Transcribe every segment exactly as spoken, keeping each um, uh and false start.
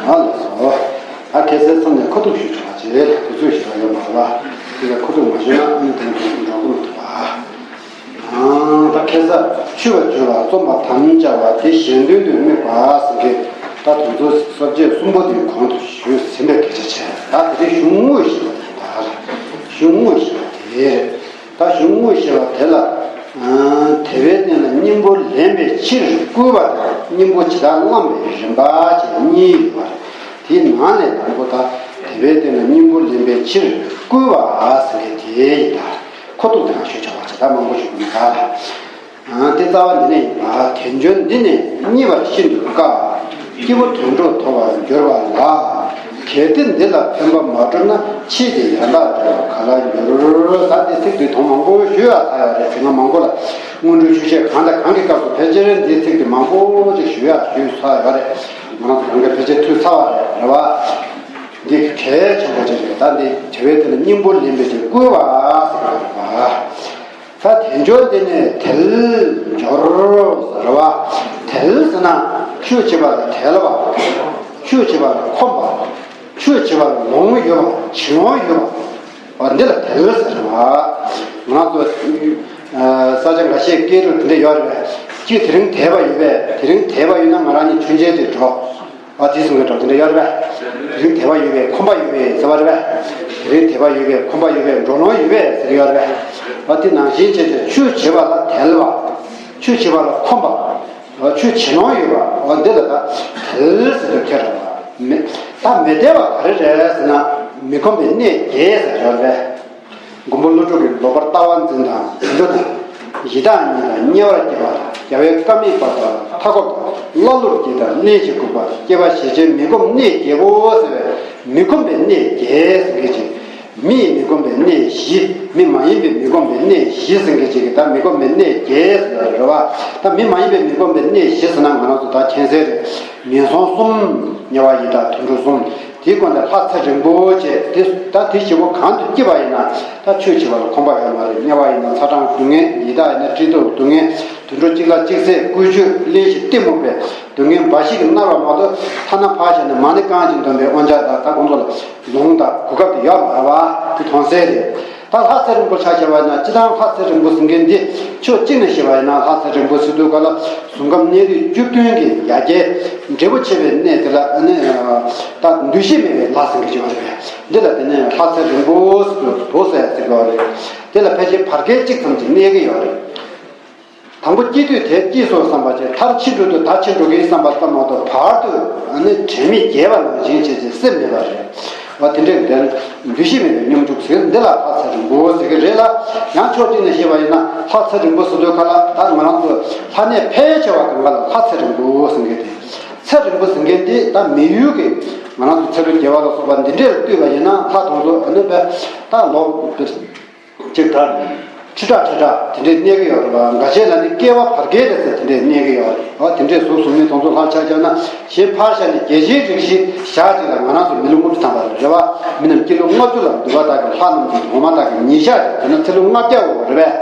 ཨ་ལགས་སོ། ཨ་ཁ་སང་མཚམས་ནས་ཁ་ཐུག་ཞུས་ཆོག་པ་བྱས། དུས་ཚོད་ཞིག་ཡོད་མ་རེད་པ། དེ་ལ་ཁ་ཐུག་མ་ཞུས་ན་ཨ་ནི་དེ་འགྲོ་གི་མི་འདུག་པ། ཨང་། ད་ཁ་སང་ཆུ་བ་བྱོས་ལ་རྩོམ་པ་དམ་བཅའ་བ་དེ་གཞན་དོན་དུ་དམིགས་པ་ཟེར་མཁན་ད་དེ་ཚོ་ས་བཅད་གསུམ་པོ་དེའི་གོང་དུ་ཞུས་ཟིན་པའི་སྐད་ཆ་བྱས། ད་དེ་རིང་གཞུང་དངོས་ཞེས་པ་དེ་ད་གཞུང་དངོས་ཞེས་པ་དེ་རེད། ད་གཞུང་དངོས་ཞེས་པ་དེ་ལ། ཨང་། དེ་བའི་སྟེང་ལ་སྙིང་པོ་ལེན་པའི་ཕྱིར་བསྐུལ་བ་དང་སྙིང་པོ་ཇི་ལྟར་བླངས་པའི་རིམ་པ་བཅས་གཉིས་ཡོད་པ་རེད། དེའི་ནང་ནས་དང་པོ་ད་དེ་བའི་སྟེང་ལ་སྙིང་པོ་ལེན་པའི་ཕྱིར་བསྐུལ་བ་ཟེར་མཁན་དེ་ཡིན། ད་ཁ་ཐུག་དེ་ཡང་ཞུ་ཆོག་པ་བྱས། ད་མང་པོ་ཞུ་དགོས་མེད་ད། ཨང་། དེ་རྩ་བ་འདི་ནས་ཡིན་པ། དལ་འབྱོར་འདི་ནི་རྙེད་པར་ཤིན་ཏུ་དཀའ། སྐྱེས་བུ་དོན་གྲུབ་ཐོབ་པར་འགྱུར་བ་ལ། གལ་ཏེ་འདི་ལ་ཕན་པ་མ་བསྒྲུབས་ན། ཕྱིས་ཀྱི་ཡང་དག་འབྲེལ་བ་ག་ལ་འགྱུར། ད་འདི་ཚིག་འདི་དོན་མང་པོ་ཞུ་ཡ་ཚར་ཡོད་རེད། དེ་སྔ་མང་པོ་ལ་སྔོན་འགྲོའི་ཆོས་བཤད་གང་དང་གང་གི་སྐབས་སུ་ཕལ་ཆེར་འདིའི་ཚིག་འདི་མང་པོ་ཅིག་ཞུ་ཡ་ཞུས་ཚར་ཡོད་རེད། ང་རང་ཚོ་གང་ག་ཕལ་ཆེར་ཐོས་ཚར་བ་རེད། རེད་བ། འདི་གལ་ཆེན་པོ་ཅིག་རེད། ད་འདི་དེ་བས་དེ་ལ་སྙིང་པོ་ལེན་པའི་ཕྱིར་བསྐུལ་བ་ཟེར་བ་རེད་བ། ད་དལ་འབྱོར་འདི་ནི་དལ་འབྱོར་ཟེར་བ། དལ་ཟེར་ན་ཆོས་བྱེད་པ་ལ་དལ་བ། ཆོས་བྱེད་པ་ལ་ཁོམ་པ། ཆོས་བྱེད་པ་ལ་ལོང་ཡོད་པ། བྱེད་ལོང་ཡོད་པ། འོ་འདི་ལ་དལ་ཟེར་བ། ང་ཚོ་ས་ཆ་འགའ་ཤས་སྐད་དུ་དེ་འདྲ་ཡོད་རེད་པས། གཅིག་དེ་རིང་དལ་བ་ཡོད་པས། དེ་རིང་དལ་བ་ཡོད་ན་ང་རང་གཉིས་མཆོད་མཇལ་དེ་འགྲོ། ཨ་དེ་གསུང་གི་འགྲོ་དེ་འདྲ་ཡོད་རེད་པས། དེ་རིང་དལ་བ་ཡོད་པས། ཁོམ་པ་ཡོད་པས་ཟེར་བ་རེད་པས། དེ་རིང་དལ་བ་ཡོད་པས། ཁོམ་པ་ཡོད་པས། འགྲོ་ལོང་ཡོད་པས་ཟེར་གི་ཡོད་རེད་པས། ཨ་དེ་ནང་བཞིན་བྱས་ཏེ་ཆོས་བྱེད་པ་ལ་དལ་བ། ཆོས་བྱེད་པ་ལ་ཁོམ་པ། ཨ་ཆོས་བྱེད་ལོང་ཡོད་པ། ཨ་འདི་ལ་ད་དལ་ཟེར་དུས་ཁྱེད་རང་ལ་མེད། ད་མི་དལ་བ་ག་རེ་རེད་ཟེར་ན། མི་ཁོམ་པའི་གནས་བརྒྱད་ཟེར་ཡོད་རེད་པས། མགོན་པོ་ཀླུ་སྒྲུབ་ཀྱིས་ལོག་པར་ལྟ་བ་འཛིན་དང་འཛིན་གྲོལ་དང་། ཡི་དྭགས་གཉིད་དང་དམྱལ་བར་སྐྱེ་བ་དང་། རྒྱལ་བའི་བཀའ་མེད་པ་དང་མཐའ་འཁོབ་དང་། ཀླ་ཀློར་སྐྱེས་དང་གནས་བཞི་འགུགས་པ་དང་། སྐྱེ་བ་ཞེས་བྱའི་མི་ཁོམ་གནས་བརྒྱད་པོ་ཟེར་བའི་མི་ཁོམ་པའི་གནས་བརྒྱད་ཟེར་མཁན་ཅིག་མི་ཡི་མི་ཁོམ་པའི་གནས་བཞི། མི་མ་ཡིན་པའི་མི་ཁོམ་པའི་གནས་བཞི་ཟེར་མཁན་ཅིག་གིས་ད་མི་ཁོམ་པའི་གནས་བརྒྱད་ཟེར་བ་རེད་བ། ད་མི་མ་ཡིན་པའི་མི་ཁོམ་པའི་གནས་བཞི་ཟེར་ན་ང་རང་ཚོ་ད་མཁྱེན་གསལ་རེད། ངན་སོང་གསུམ། དམྱལ་བ་ཡི་དྭགས་དུད་འགྲོ་གསུམ། དེའི་སྒོ་ནས་ལྷ་ཚེ་རིང་པོ་བཅས་དེ། ད་དེ་བཞི་པོ་གང་དུ་སྐྱེས་པ་ཡིན་ན་ད་ཆོས་བྱེད་པ་ལ་ཁོམ་པ་ཡོད་མ་རེད། དམྱལ་བ་ཡིན་ན་ཚ་གྲང་སྡུག་བསྔལ། ཡི་དྭགས་ཡིན་ན་སྲིད་སྡུག་སྡུག་བསྔལ། དུད་འགྲོ་གཅིག་ལ་གཅིག་བསད། བརྐུ་བྱུག། གླེན་ཞིང་གཏི་མུག་པའི་སྡུག་བསྔལ་འབའ་ཞིག་གིས་མནར་བ་མ་གཏོགས། ཐ་ན་ཕར་བཞག་ན་མ་ཎི་རྐང་གཅིག་འདོན་པའི་དབང་ཆ་དང་ད་ཁོང་ཚོ་ལ་ལོང་དང་གོ་སྐབས་དེ་ཡོད་མ་རེད་བ། དེ་མཐོང་གསལ་རེད། ད་ལྷ་ཚེ་རིང་པོ་ཆ་བཞག་པ་ཡིན་ན། སྤྱིར་བཏང་ལྷ་ཚེ་རིང་པོ་ཟེར་མཁན་འདི་ཕྱོགས་གཅིག་ནས་བཤད་པ་ཡིན་ན། ལྷ་ཚེ་རིང་པོ་ཟེར་དུས་སྐབས་ལ་གཟུགས་ཁམས་གནས་ལུས་བཅུ་བདུན་གྱི་ཡ་གྱལ་འབྲས་བུ་ཆེ་བའི་གནས་དེ་ལ་ནི། ད་འདུ་ཤེས་མེད་པའི་ལྷ་ཟེར་གྱི་ཡོད་རེད། འདི་ལ་དེ་ནས་ལྷ་ཚེ་རིང་པོ་ཟེར་དུས་ཟེར་ཡ་ཟེར་གྱི་ཡོད་རེད། དེ་ལ་ཕལ་ཆེར་བར་བསྐལ་གཅིག་ཙམ་གྱི་གནས་ཀྱི་ཡོད་རེད། དང་པོ་སྐྱེ་དུས་དལ་སྐྱེས་སོ་བསམ་པ་བྱས། མཐར་འཆི་འགྲོ་དུས་ད་འཆི་འགྲོ་གི་བསམ་པ་ཙམ་མ་གཏོགས། བར་དུ་ཨ་ནི་དྲན་མེད་བརྒྱལ་བ་ནང་བཞིན་བྱས་བྱས་སེམས་མེད་པ་རེད། བ་དེ་འདྲའི་དེར་འདུ་ཤེས་མེད་པའི་སྙོམས་འཇུག་ཟེར། འདི་ལ་ལྷ་ཚེ་རིང་པོ་ཟེར་གི་རེད་ལ། ཡང་ཕྱོགས་གཅིག་ནས་བཤད་པ་ཡིན་ན། ལྷ་ཚེ་རིང་པོ་ཟེར་དུས་སྐབས་ལ་ད་ང་རང་ཚོ་ལྷ་གནས་ཕལ་ཆེ་བ་གང་ག་ལ་ལྷ་ཚེ་རིང་པོ་ཟེར་གི་དེ། ཚེ་རིང་པོ་ཟེར་མཁན་དེ་ད་མི་ཡུལ་གྱི་ང་རང་ཚོ་ཚེ་ལོ་བརྒྱ་པ་ལ་སོགས་པ་འདི་འདྲས་ལ་ལྟོས་པ་ཡིན་ན། ལྷ་དང་ཚོ་ཨ་ནི་བས་ད་ལོ་ཅིག་ད་ཁྲི་ཕྲག་ཁྲི་ཕྲག་དེ་འདྲའི་གནས་ཀྱི་ཡོད་རེད་བ། འགའ་ཤས་ལ་ནི་བསྐལ་པ་བར་བསྐལ་རེ་ཟེར་དེ་འདྲའི་གནས་ཀྱི་ཡོད་རེད་བ། དེ་འདྲའི་གཟུགས་བཟང་ངན་དེ་ཚོ་ལྷར་ཆ་བཞག་ན། གཞན་ཕར་བཞག་ནས་རྒྱལ་ཆེན་རིགས་བཞི་ཞག་གཅིག་ལ་ང་རང་ཚོ་མི་ལོ་ལྔ་བཅུ་ཐམ་པ་རེད་བ། མི་རྣམས་སྐྱེས་ལོ་ལྔ་བཅུ་ལ་འདུལ་བ་དག་གི་ལྷ་རྣམས་ཀྱི་འོ་མ་དག་གི་ཉིན་ཞག་ཅིག་དེ་ན་ཚེ་ལོ་ལྔ་བརྒྱ་འོ་རེད་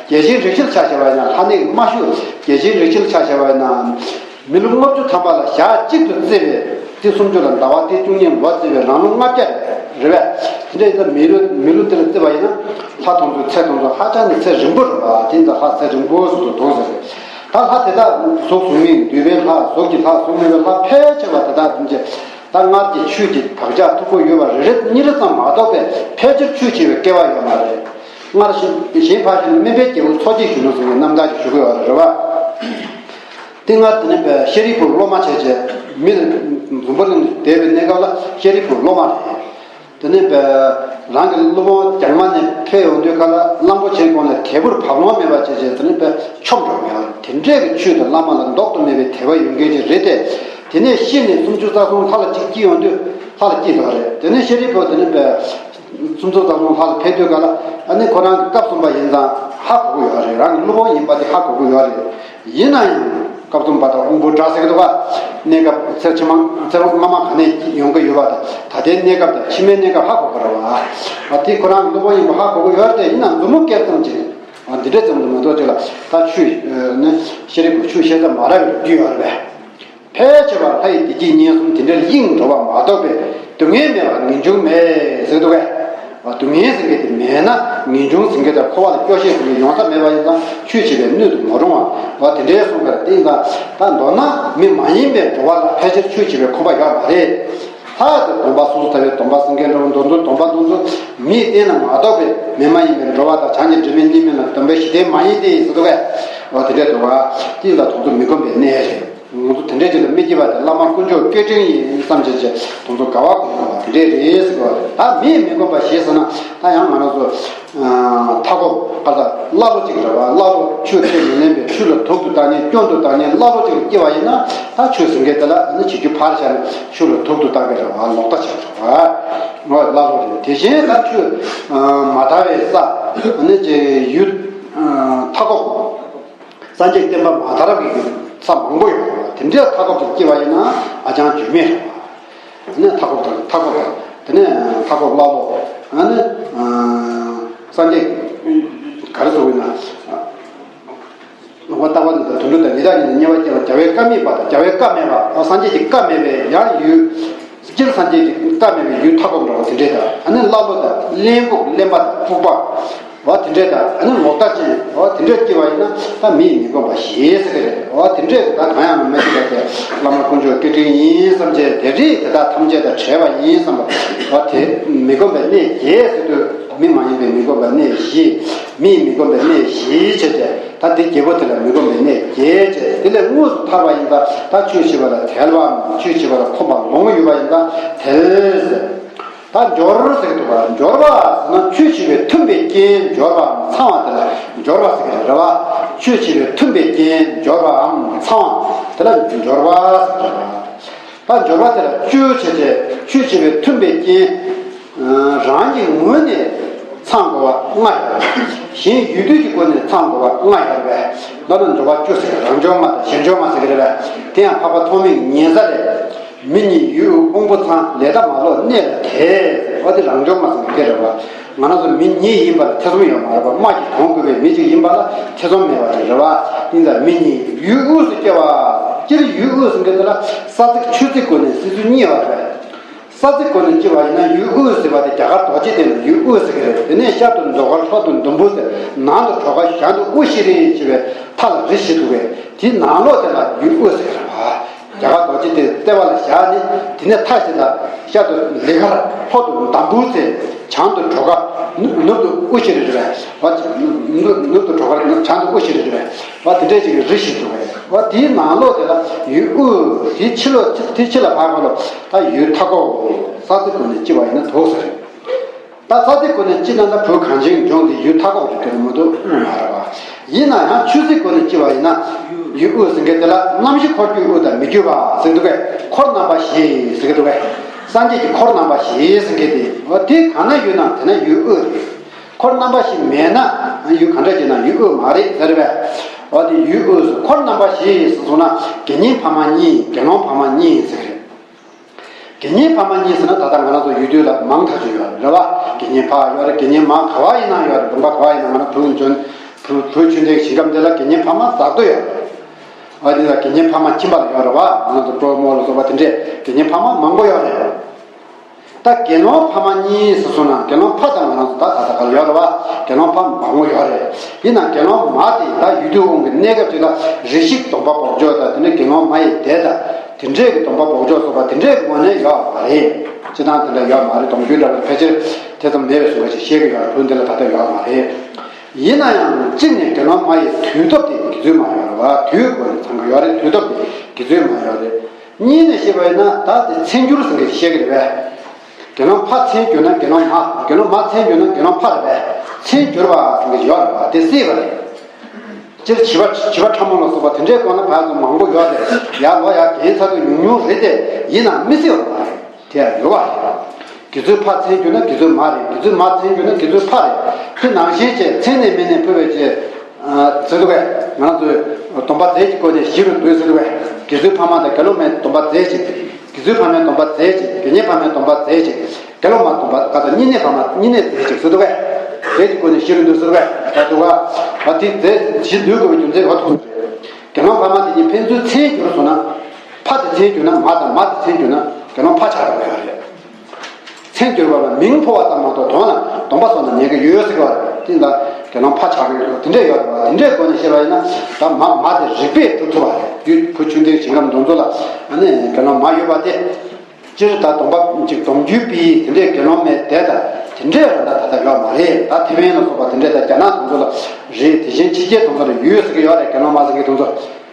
བས། རྒྱལ་ཆེན་རིགས་བཞིར་ཆ་བཞག་པ་ཡིན་ན་ལྷ་གནས་ཀྱི་དམའ་ཤོས། རྒྱལ་ཆེན་རིགས་བཞིར་ཆ་བཞག་པ་ཡིན་ན། མི་ལོ་ལྔ་བཅུ་ཐམ་པ་ལ་ཞག་གཅིག་ཏུ་བརྩིས་པའི་སྟེང་སུམ་ཅུ་ལ་ཟླ་བ་སྟེང་བཅུ་གཉིས། ལོ་བརྩིས་པའི་རང་ལོ་ལྔ་བརྒྱ་རེད་བས། དེ་འདྲ་ཡིན་ཙང་མི་ལོ་མི་ལོ་དེ་ལ་བརྩིས་པ་ཡིན་ན། ལྷ་དང་ཚོ་ཚེ་དང་ཚོ་ཧ་ཅང་ནས་ཚེ་རིང་པོ་རེད་བ། དེ་ཡིན་ཙང་ལྷ་ཚེ་རིང་པོ་ཟེར་དུ་དོགས་ཟེར་རེད། ད་ལྷ་དེ་དག་གཟུགས་གཟུགས་མེད་འདུས་པའི་ལྷ། གཟུགས་ཀྱི་ལྷ། གཟུགས་མེད་པའི་ལྷ་ཕལ་ཆེ་བ་དེ་དག་ཐམས་ཅད་ད་སྔར་གྱི་ཆོས་ཀྱི་བག་ཆགས་མཐུག་པོ་ཡོད་པ་རེ་རེ་གཉིས་རེ་ཙམ་མ་གཏོགས་པའི་ཕལ་ཆེར་ཆོས་བྱེད་པའི་སྐལ་བ་ཡོད་མ་རེད། སྔར་བཞིན་གཞན་ཕར་ཞོག་ན་སྨན་པའི་རྒྱལ་པོ་མཚོ་སྐྱེས་གཞོན་ནུ་ཟེར་བའི་རྣམ་ཐར་ཞིག་ཞུ་གི་ཡོད་རེད་བ། དེ་སྔར་དེ་ནས་པའི་ཤཱ་རིའི་བུ་སློབ་མ་བྱས་བྱས་མི་རེ་འཛམ་བུ་གླིང་དུ་བསྡད་པའི་གནས་སྐབས་ལ་ཤཱ་རིའི་བུ་སློབ་མ་རེད། དེ་ནས་པའི་རང་གི་སློབ་དཔོན་རྒྱ་གར་ནས་ཕེབས་ཡོང་དུས་སྐབས་ལ་གླང་པོ་ཆེའི་གོང་ལ་དལ་བུར་བབས་ལོང་མེད་པ་བྱས་བྱས་དེ་ནས་པའི་འཆོམས་འགྲོ་མེད་པ། དེ་འདྲའི་གི་ཆོས་དང་བླ་མ་ལ་ལྡོག་ཏུ་མེད་པའི་དད་པ་ཡོད་མཁན་ཅིག་རེད་དེ། དེ་ནས་ཤི་ནས་སུམ་ཅུ་རྩ་གསུམ་ལྷ་ལ་གཅིག་སྐྱེས་ཡོང་དུས་ལྷ་ལ་སྐྱེས་འདུག་རེད། དེ་ནས་ཤཱ་རིའི་བུ་དེ་ནས་པའི་སུམ་ཅུ་རྩ་གསུམ་ལྷ་ལ་ཕེབས་དུས་སྐབས་ལ་ཨ་ནི་ཁོ་རང་གི་སྐབས་གསུམ་པ་ཡིན་ཙང་ཧ་གོ་གི་ཡོད་རེད། རང་གི་སློབ་དཔོན་ཡིན་པ་དེ་ཧ་གོ་གི་ཡོད་རེད། ཡིན་ན་ཡང་ སྐབས་གསུམ་པ་དང་དབང་པོའི་སྒྲ་ཟེར་གི་འདུག་ག་གནས་སྐབས་ཚེ་ཕྱི་མ་ཚེ་རབས་སྔ་མ་ག་ནས་ཡོང་གི་ཡོད་པ་དང་ད་ལྟའི་གནས་སྐབས་དང་ཕྱི་མའི་གནས་སྐབས་ཧ་གོ་དགོས་རེད་བ། དེ་ཁོ་རང་གི་སློབ་དཔོན་ཡིན་པ་ཧ་གོ་གི་ཡོད་རེད་དེ་ཡིན་ནའང་མཛུབ་མོ་ཀེར་ཙམ་ཅིག་འདི་འདྲ་ཙམ་དུ་མ་གཏོགས་ཅིག་ལ་ད་ཆུ་ནི་ཤེས་རིག་པ་ཆུ་ཤེས་ས་མ་ར་བའི་རྒྱུ་ཡོད་རེད་པས། ཕལ་ཆེ་བ་ལྷ་ཡི་བདེ་སྐྱིད་ཉེར་གསུམ་དེ་འདྲར་གཡེང་འགྲོ་བ་མ་གཏོགས་པའི་སྡུག་བསྔལ་མེད་པར་ངེས་འབྱུང་མེད་ཟེར་འདུག་གས། སྡུག་བསྔལ་ཟེར་མཁན་དེ་མེད་ན་ངེས་འབྱུང་ཟེར་མཁན་དེ་འཁོར་བ་ལ་སྐྱོ་ཤས་ཟེར་མཁན་ཡོང་ས་མེད་པ་ཡིན་ཙང་ཆོས་བྱེད་པའི་སྣོད་དུ་མ་རུང་བ་དེ་འདྲའི་གསུངས་པ་རེད། དེ་ཡིན་ཙང་ད་མདོར་ན་མི་མ་ཡིན་པའི་འགྲོ་བ་ལ་ཕལ་ཆེར་ཆོས་བྱེད་པའི་ཁོམ་པ་ཡོད་མ་རེད། ལྷག་ཏུ་སྡོམ་པ་སོ་སོ་ལྟ་བའི་སྡོམ་པ་སེང་གེ་འགྲོ་བ་མདོར་བསྡུ་སྡོམ་པ་མདོར་བསྡུ་མིའི་རྟེན་ལ་མ་གཏོགས་པའི་མི་མ་ཡིན་པའི་འགྲོ་བ་དང་བྱང་གི་འབྲེལ་མེད་གཉིས་མེད་ལ་སྡོམ་པའི་གཞི་རྟེན་མ་ཡིན་ཏེ་ཟེར་འདུག་གས། འོ་དེ་འདྲས་འདུག་བ། དེ་ལ་དོན་དུ་མི་ཁོམ་པའི་གནས་རེད། ང་ཚོ་དེ་འདྲས་ཅིག་ལ་མི་སྐྱིད་པ་དེ་བླ་མ་དཀོན་མཆོག་སྐད་འཕྲིན་ཡིན་བསམ་བྱས་བྱས་དོན་དུ་དགའ་བ་དགོས་པ་དེ་འདྲས་རེད་ཟེར་བ་རེད། ད་མིས་མི་ཁོམ་པ་ཞེས་ཟེར་ན་ད་ཡང་ང་རང་ཚོ་མཐའ་འཁོབ་ཀ་ད་བླ་ལོ་གཅིག་རེད་བ། བླ་ལོ་ཆོས་ཁས་མི་ལེན་པའི་ཆོས་ལ་དུག་ཏུ་བཏགས་མཁན་སྐྱོན་དུ་བཏགས་མཁན་བླ་ལོ་གཅིག་ལ་སྐྱེ་བ་ཡིན་ན་ད་ཆོས་ཟེར་མཁན་དེ་ལ་ནི་བྱེད་རྒྱུ་ཕར་བཞག་ནས་ཆོས་ལ་དུག་ཏུ་བཏགས་མཁན་རེད་བ། ལོག་ལྟ་བྱེད་རེད་བ། ང་བླ་ལོ་རེད། དེ་བཞིན་ད་ཆོས་མ་དར་བའི་ས་ནི་ཅེ་ཡུལ་མཐའ་འཁོབ། སངས་རྒྱས་བསྟན་པ་མ་དར་བའི་ས་མང་པོ་ཡོད་རེད་བ། དེ་འདྲའི་མཐའ་འཁོབ་ཏུ་སྐྱེ་བ་ཡིན་ན་ཧ་ཅང་བྱུས་མེད་རེད་བ། ཨ་ནི་མཐའ་འཁོབ་དང་མཐའ་འཁོབ་དང་དེ་ནས་མཐའ་འཁོབ་བླ་ལོ། ཨ་ནི་སངས་རྒྱས་ག་རེ་ཟེར་དགོས་ན། ལོག་པ་ལྟ་བ་འདི་དང་དོན་གྲུབ་དང་ཡི་དྭགས་གཉིས་དང་དམྱལ་བ་སྐྱེ་བ་རྒྱལ་བའི་བཀའ་མེད་པ་དང་རྒྱལ་བའི་བཀའ་མེད་པ། སངས་རྒྱས་ཀྱི་བཀའ་མེད་པའི་ཡང་ཡུལ། སྤྱིར་སངས་རྒྱས་ཀྱི་བཀའ་མེད་པའི་ཡུལ་མཐའ་འཁོབ་འདྲ་བ་དེ་འདྲས་དང་། ཨ་ནི་བླ་ལོ་དང་གླེན་ལྐུགས་གླེན་པ་དང་ལྐུགས་པ། བ་དེ་འདྲས་དང་། ཨ་ནི་ལོག་ལྟ་ཅན་བ་དེ་འདྲས་སྐྱེ་བ་ཡིན་ན་ད་མིས་མི་ཁོམ་པ་ཞེས་ཟེར་གི་རེད། བ་དེ་འདྲས་ཀྱི་ད་གང་ཡང་མི་སྐྱེ་བ་དེ་བླ་མ་དཀོན་མཆོག་སྐད་འཕྲིན་ཡིན་བསམ་བྱས་དེ་རིགས་དེ་དག་ཐམས་ཅད་དང་བྲལ་བ་ཡིན་བསམ་པ། བ་དེ་མི་ཁོམ་པའི་གནས་བརྒྱད་ཟེར་དུས་མི་མ་ཡིན་པའི་མི་ཁོམ་པའི་གནས་བཞི། མིས་མི་ཁོམ་པའི་གནས་བཞི་བྱས་ཏེ། ད་དེ་བརྒྱད་པོ་དེ་ལ་མི་ཁོམ་པའི་གནས་བརྒྱད་བྱས། དེ་ལས་དངོས་སུ་ཐར་བ་ཡིན་ཙང་ད་ཆོས་བྱེད་པ་ལ་དལ་བའམ་ཆོས་བྱེད་པ་ལ་ཁོམ་པ་ལོང་ཡོད་པ་ཡིན་ཙང་དལ་ཟེར། ད་འབྱོར་ཟེར་གི་འདུག་ག་འབྱོར་བ་ཟེར་ན་ཆོས་བྱེད་པའི་མཐུན་པའི་རྐྱེན་འབྱོར་བའམ་ཚང་བ་དེ་ལ་འབྱོར་བ་ཟེར་གི་རེད་བ། ཆོས་བྱེད་པའི་མཐུན་པའི་རྐྱེན་འབྱོར་བའམ་ཚང་བ་དེ་ལ་འབྱོར་བ་ཟེར་གི་རེད་བ། ད་འབྱོར་བ་དེ་ལ་བཅུ་བྱས་ཏེ་ཆོས་བྱེད་པའི་མཐུན་པའི་རྐྱེན། རང་གི་ངོས་ནས་ཚང་དགོས་པ་ལྔ་ཡོད་རེད། གཞན་ཡུལ་དུས་ཀྱི་སྒོ་ནས་ཚང་དགོས་པ་ལྔ་ཡོད་རེད་པས། ད་ནི་འབྱོར་བ་བཅུ་ཟེར་གི་རང་འབྱོར་མ་དང་གཞན་འབྱོར་མ་ཟེར་གི་རེད་པས། དེ་ཡང་འཕགས་པ་ཐོགས་མེད་ཉན་ས་ལས། མི་གཉིས་ཡུལ་དབང་པོ་ཚང་ལས་མཐའ་མ་ལོག་གནས་ལ་དེ། འོ་དེ་རང་འབྱོར་མ་ཟེར་གི་རེད་པ། ང་རང་ཚོ་མི་གཉིས་ཡིན་པ་ལ་ཐེ་ཚོམ་ཡོད་མ་རེད་པ། རྨ་གྱིས་གྲོངས་དགོས་པའི་མི་གཅིག་ཡིན་པ་ལ་ཐེ་ཚོམ་མེད་པ་ཅིག་རེད་པ། ཡིན་ཙང་མི་གཉིས་ཡུལ་དབུས་སུ་སྐྱེ་བ། སྤྱིར་ཡུལ་དབུས་ཟེར་མཁན་དེ་ལ་ས་ཚིགས་ཆུ་ཚིགས་སྒོ་ནས་སྲིད་ཚུལ་གཉིས་ཡོད་རེད། ས་ཚིགས་སྒོ་ནས་སྐྱེ་བ་ཡིན་ན་ཡུལ་དབུས་ཟེར་བ་དེ་རྒྱ་གར་རྡོ་རྗེ་གདན་ལ་ཡུལ་དབུས་ཟེར་གི་རེད། དེ་ནས་ཤར་དུ་མདོ་མཁར། ལྷོ་དུ་ཟླུམ་པོ་ཟེར། ནང་དུ་གྲོ་ག། བྱང་དུ་དབུ་ཤི་རི་ཅེས་པའི་མཐའ་ལ་རི་བཞི་འདུག་པས། དེའི་ནང་ལོགས་དེ་ལ་ཡུལ་དབུས་ཟེར་གི་རེད་པ། རྒྱ་གར་རྡོ་རྗེ་གདན་ལྟེ་བ་ལ་བཞག་ནས་དེ་ནས་མཐའ་བཞི་ལ་ཤར་དུ་ལི་མཁར། ལྷོ་དུ་འདམ་བུ་ཟེར། བྱང་དུ་གྲོ་ག། ནུབ་ནུབ་ཏུ་དབུ་ཤི་རི་རེད་པས། ནུབ་ནུབ་ཏུ་གྲོ་ག། བྱང་དུ་དབུ་ཤི་རི་རེད་པས། བ་དེ་འདྲས་ཅིག་གི་རི་ཞིག་འདུག་པས། བ་དེའི་ནང་ལོགས་དེ་ལ་ཡུལ་དབུས། དེའི་ཕྱི་ལོགས་དེའི་ཕྱི་ལ་ཕར་ཕར་ལོག་ད་ཡུལ་མཐའ་འཁོབ། ས་ཚིགས་སྒོ་ནས་སྐྱེ་བ་ཡིན་ན་འདུག་ཟེར། ད་ས་ཚིགས་སྒོ་ནས་སྐྱེ་ན་ད་བོད་གངས་ཅན་ལྗོངས་འདི་ཡུལ་མཐའ་འཁོབ་ཏུ་གྱུར་མི་འདུག་དངོས་མ་རེད་པ། ཡིན་ན་ཡང་ཆུ་ཚིགས་སྒོ་ནས་སྐྱེ་བ་ཡིན་ན་ཡུལ་དབུས་ཟེར་མཁན་དེ་ལ་རྣམ་བཞི་འཁོར་གྱི་དབུས་དང་མི་བསྐྱོད་པ་ཟེར་འདུག་པས། འཁོར་རྣམ་པ་བཞི་ཟེར་གྱི་འདུག་པས། སངས་རྒྱས་ཀྱི་འཁོར་རྣམ་པ་བཞི་ཟེར་མཁན་དེ་འོ་དེ་གང་ན་ཡོད་ན་དེ་ན་ཡུལ་དབུས་རེད། འཁོར་རྣམ་པ་བཞི་མེད་ན་ཡུལ་ག་འདྲ་བྱས་ན་ཡུལ་དབུས་མ་རེད་ཟེར་བས། འོ་དེ་ཡུལ་དབུས་སུ་འཁོར་རྣམ་པ་བཞི་ཟེར་སོང་ན་དགེ་བསྙེན་ཕ་མ་གཉིས། དགེ་སློང་ཕ་མ་གཉིས་ཟེར་གི་རེད། དགེ་བསྙེན་ཕ་མ་གཉིས་ཟེར་ན་ད་ལྟ་ང་རང་ཚོ་ཡུལ་དུས་ལ་མང་ཐག་ཆོད་ཡོད་རེད་བ། དགེ་བསྙེན་ཕ་ཡོད་རེད། དགེ་བསྙེན་མ་ག་བ་ཡིན་ན་ཡོད་རེད། དགོན་པ་ག་བ་ཡིན་ན་ང་རང་བོད་འཇོན་བོད་བོད་ཆོས་ལྡན་ཞིང་ཁམས་འདི་ལ་དགེ་བསྙེན་ཕ་མ་ཛག་ཏུ་ཡོད་རེད། འོ་དེ་ལ་དགེ་བསྙེན་ཕ་མ་ཁྱིམ་པ་ལ་ཡོད་རེད་བ། ང་རང་ཚོ་གྲོགས་མོ་ལ་སོགས་པ་དེ་འདྲས་དགེ་བསྙེན་ཕ་མ་མང་པོ་ཡོད་རེད། ད་དགེ་སློང་ཕ་མ་གཉིས་ཟེར་སོང་ན་དགེ་སློང་ཕ་དང་ང་རང་ཚོ་ད་ད་ལྟ་ག་ལ་ཡོད་རེད་བ། དགེ་སློང་ཕ་མང་པོ་ཡོད་རེད། ཡིན་ནའང་དགེ་སློང་མ་དེ་ད་ཡུལ་དུས་དབང་གི་གནས་སྐབས་ཅིག་ལ་རེ་ཞིག་སྡོམ་པ་འབོགས་ཆོག་དང་དེ་ནས་དགེ་སློང་མ་ཡི་སྡེ་དང་དེ་འདྲས་ཀྱི་སྡོམ་པ་འབོགས་ཆོག་སོགས་པ་དེ་འདྲས་ཀྱི་ངོས་ནས་ཡོད་མ་རེད། སྤྱིར་བཏང་དེ་འདྲ་ཡོད་མ་རེད། སྡོམ་རྒྱུན་འདྲ་བ་ཕལ་ཆེར་དེ་ཙམ་མེད་པའི་བཟོ་འདྲ་ཞིག་བཤད་ཀྱི་ཡོད་རེད། བོད་འདི་ལ་ད་ལྟ་ཡོད་མ་རེད། ཡིན་ན་ཡང་གཅིག་ནས་དགེ་སློང་མ་ཡི་དུས་སྟོབས་དེ་དགེ་ཚུལ་མ་ཡོད་རེད་བ། དུས་སྒོ་ནས་ཚང་གི་ཡོད་རེད། དུས་སྟོབས་དེ་དགེ་ཚུལ་མ་ཡོད་རེད། གཉིས་ནས་བཤད་པ་ཡིན་ན་ད་དེ་མཚན་འགྱུར་ཟེར་མཁན་ཞིག་བཤད་ཀྱི་རེད་པས། དགེ་སློང་ཕ་མཚན་གྱུར་ན་དགེ་སློང་མ། དགེ་སློང་མ་མཚན་གྱུར་ན་དགེ་སློང་ཕ་རེད་པས། མཚན་གྱུར་པ་ཟེར་མཁན་ཞིག་ཡོད་རེད་པ། དེ་སྲིད་པ་རེད། སྤྱིར་བྱིས་པ་བྱིས་པ་ཕྲ་མོ་ལ་སོགས་པ་དེ་འདྲའི་སྐོར་ན་བར་དུ་མང་པོ་ཡོད་རེད། ཡར་ལོ་ཡར་རྒན་ཚ་དུས་ཉུང་ཉུང་རེད་དེ། ཡིན་ནའང་མི་སྲིད་པ་མ་རེད། དེ་ཡང་ཡོད་པ་རེད། དགེ་ཚུལ་ཕ་མཚན་གྱུར་ན་དགེ་ཚུལ་མ་རེད། དགེ་ཚུལ་མ་མཚན་གྱུར་ན་དགེ་ཚུལ་ཕ་རེད། དེ་ནང་བཞིན་བྱས་མཚན་ནས་མིན་ནས་འཕོས་པའི་ཕྱིར། ཟེར་འདུག་གས། ང་རང་ཚོས་སྡོམ་པ་རྫས་ཀྱི་སྒོ་ནས་གཞི་རུ་འདོད་ཟེར་འདུག་གས། དགེ་ཚུལ་ཕ་མ་དང་དགེ་སློང་མའི་སྡོམ་པ་རྫས་གཅིག། དགེ་ཚུལ་ཕ་མའི་སྡོམ་པ་རྫས་གཅིག། དགེ་བསྙེན་ཕ་མའི་སྡོམ་པ་རྫས་གཅིག། དགེ་སློང་མ་སྡོམ་པ་ག་ཚ་བསྙེན་གནས་ཕ་མ་བསྙེན་གནས་རྫས་གཅིག་ཟེར་འདུག་གས། རྫས་ཀྱི་སྒོ་ནས་གཞི་རུ་འདོད་ཟེར་འདུག་གས། ད་འདུག་ག་ད་དེ་རྫས་གཞི་འདོད་དགོས་པའི་རྒྱུ་མཚན་འོ་ཐུག་རེད། དགེ་སློང་ཕ་མ་དེ་གཉིས་ཕན་ཚུན་མཚན་གྱུར་སོང་ན། ཕ་དེ་མཚན་གྱུར་ན་མ་དང་མ་དེ་མཚན་གྱུར་ན་དགེ་སློང་ཕ་ཆགས་འགྲོ་གི་ཡོད་རེད། མཚན་གྱུར་བ་ལ་མིང་འཕོ་བ་ཙམ་མ་གཏོགས་དོན་ལ་སྡོམ་པ་སོགས་ན་ཉན་གྱི་ཡོད་ཟེར་གྱི་བ་རེད། དེ་ལ་དགེ་སློང་ཕ་ཆགས་ཀྱི་ཡོད་དེ་འདྲས་ཡོད་རེད་བ། དེ་འདྲས་སྒོ་ནས་བཤད་པ་ཡིན་ན་ད་མ་མ་དེ་རིགས་པས་གྲུབ་ཐུབ་པ་རེད། རྒྱུད་བུ་ཆུང་འདིའི་ཞིང་ཁམས་འདུ་འཛོ་ལ་ཨ་ནི་དགེ་སློང་མ་ཡོད་པ་དེ། སྤྱིར་ད་སྡོམ་པ་ཅིག་སྡོམ་རྒྱུད་པའི་དེ་འདྲས་དགེ་སློང་མའི་སྡེ་ད་དེ་འདྲས་ར་ད་ད་ལྟ་ཡོད་མ་རེད། ད་ཐེ་ཝན་ལ་སོགས་པ་དེ་འདྲས་ད་རྒྱ་ནག་དུ་ཚོ་ལ་རེད། དེ་བཞིན་ཕྱི་རྒྱལ་དུ་ཚོ་ལ་ཡོད་ཟེར་གི་ཡོད་རེད། དགེ་སློང་མ་ཟེར་གི་དུ་ཚོ་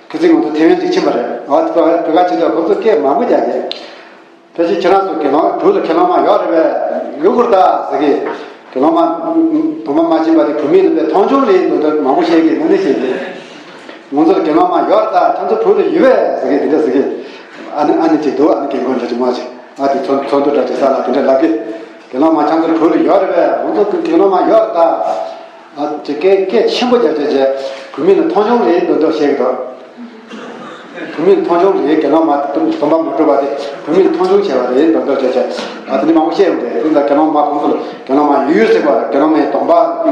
ཁི་ཚིག་ང་ཚོ་ཐེ་ཝན་ཅིག་ཕྱིན་པ་རེད། ཨ་དེ་བ་བོད་ཁ་ཆེ་དུས་ཁོ་ཚོ་སྐད་མང་པོ་རྒྱག་གི། ཕལ་ཆེར་ཁྱེད་རང་ཚོ་དགེ་སློང་བོད་ལ་དགེ་སློང་མ་ཡོད་རེད་པས། ཡོད་དགོས་རེད་ད་ཟེར་གི། དགེ་སློང་མ་དུ་མ་མ་ཕྱིན་པ་དེ་བོད་མི་ལ་པས་མཐོང་ཆུང་རེད་འདུག་ད་མང་པོ་བཤད་གི་ངོ་ནས་བཤད་གི། ང་ཚོར་དགེ་སློང་མ་ཡོད་རེད་ད། ཁྱེད་ཚོ་བོད་ལ་ཡོད་པས་ཟེར་གི་དེ་འདྲ་ཟེར་གི། ཨ་ནི་ཨ་ནི་ཅིག་འདུག་ཨ་ནི་རྒན་རྒོན་འདྲ་ཅིག་མ་ཅིག་ཨ་དེ་ཚོ་ཚོ་འདུ་འདྲ་ཅིག་ས་ལ་དེ་འདྲ་ལབ་གི། དགེ་སློང་མ་ཁྱེད་ཚོ་བོད་ལ་ཡོད་རེད་པས། ང་ཚོ་དགེ་སློང་མ་ཡོད་རེད་ད། ཨ་ཅིག་སྐད་སྐད་ཆེན་པོ་རྒྱབ་བྱས་བྱས་བོད་མི་ལ་མཐོང་ཆུང་རེད་འདུག་འདུག་བཤད་གི་འདུག་བོད་མི་ལ་མཐོང་ཆུང་རེད། དགེ་སློང་མ་སྡོམ་པ་མ་གྲུབ་པ་དེ་བོད་མི་ལ་མཐོང་ཆུང་བྱས་པ་རེད་འདུག་འདུག་བྱས་བྱས། ཨ་དེ་འདྲ་མང་པོ་བཤད་ཡོང་དེ་དེ་འདྲ་དགེ་སློང་མ་ཁོང་ཚོ་ལ་དགེ་སློང་མ་ཡོད་ཡོད་ཟེར་བ་དགེ་སློང་མའི་སྡོམ་པ་དེ་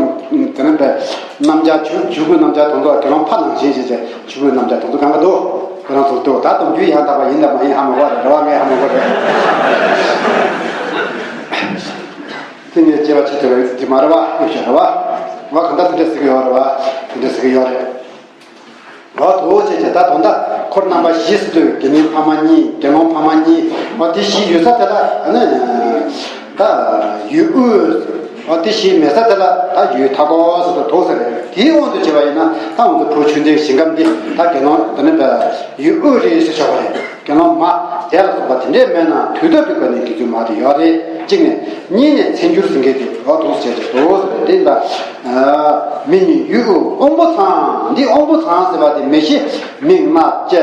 འདྲ་པས། རྣམ་སྦྱར་ཆོས་ཆོས་གོས་རྣམ་སྦྱར་དང་ཚོགས་དགེ་སློང་ཕ་ནང་བཞིན་ཞེས་བྱ། ཆོས་གོས་རྣམ་སྦྱར་དང་ཚོགས་གང་ག་འདུག་ཁོ་རང་ཚོར་འདུག་ད་སྡོམ་རྒྱུན་ཡང་དག་པ་ཡིན་དང་མ་ཡིན་ཧ་མ་གོ་རེད། རེད་བ། ངས་ཧ་མ་གོ་རེད། དེ་ངས་དཔྱད་པ་བྱེད་ཐུབ་པ་དེ་མ་རེད་བ། ངས་ཤོད་རེད་བ། ང་གང་ལྟར་དེ་འདྲ་ཟེར་གི་ཡོད་རེད་བ། དེ་འདྲ་ཟེར་གི་ཡོད་རེད། ང་དོ་བྱས་བྱས་ད་དོན་དག་འཁོར་རྣམ་པ་བཞི་ཟེར་དུས་དགེ་བསྙེན་ཕ་མ་གཉིས་དགེ་སློང་ཕ་མ་གཉིས་ང་དེ་བཞི་ཡོད་ས་དེ་ལ་ཨ་ནི། ད་ཡུལ་དབུས། ཨ་དེ་བཞིན་མེད་ས་དེ་ལ་ད་ཡུལ་མཐའ་སྐོར་ཟེར་དུ་དོགས་ཟེར་རེད། དེའི་དབང་དུ་བྱས་པ་ཡིན་ན་ད་ང་ཚོ་བོད་ཆོས་ལྡན་ཞིང་ཁམས་འདི་ད་དགེ་སློང་དེ་ནི་ཡུལ་དབུས་རེད་ཟེར་ཆོག་པ་རེད། དགེ་སློང་མ་དེ་ལ་སོགས་པ་དེ་འདྲས་མེད་ན་དུས་སྟོན་དུས་སྐབས་ནས་དགེ་ཚུལ་མ་དེ་ཡོད་རེད། གཅིག་ནས། གཉིས་ནས་མཚན་གྱུར་ཟིན་མཁན་དེ་འོ་དོགས་བྱས་ཏེ་དོགས་ཟེར་རེད། དེ་ལ་མི་ཉིད་ཡུལ་དབུས་དབང་པོ་ཚང་། འདི་དབང་པོ་ཚང་ཟེར་བ་དེ་མི་ཤེས་མི་ང་ལྕེ།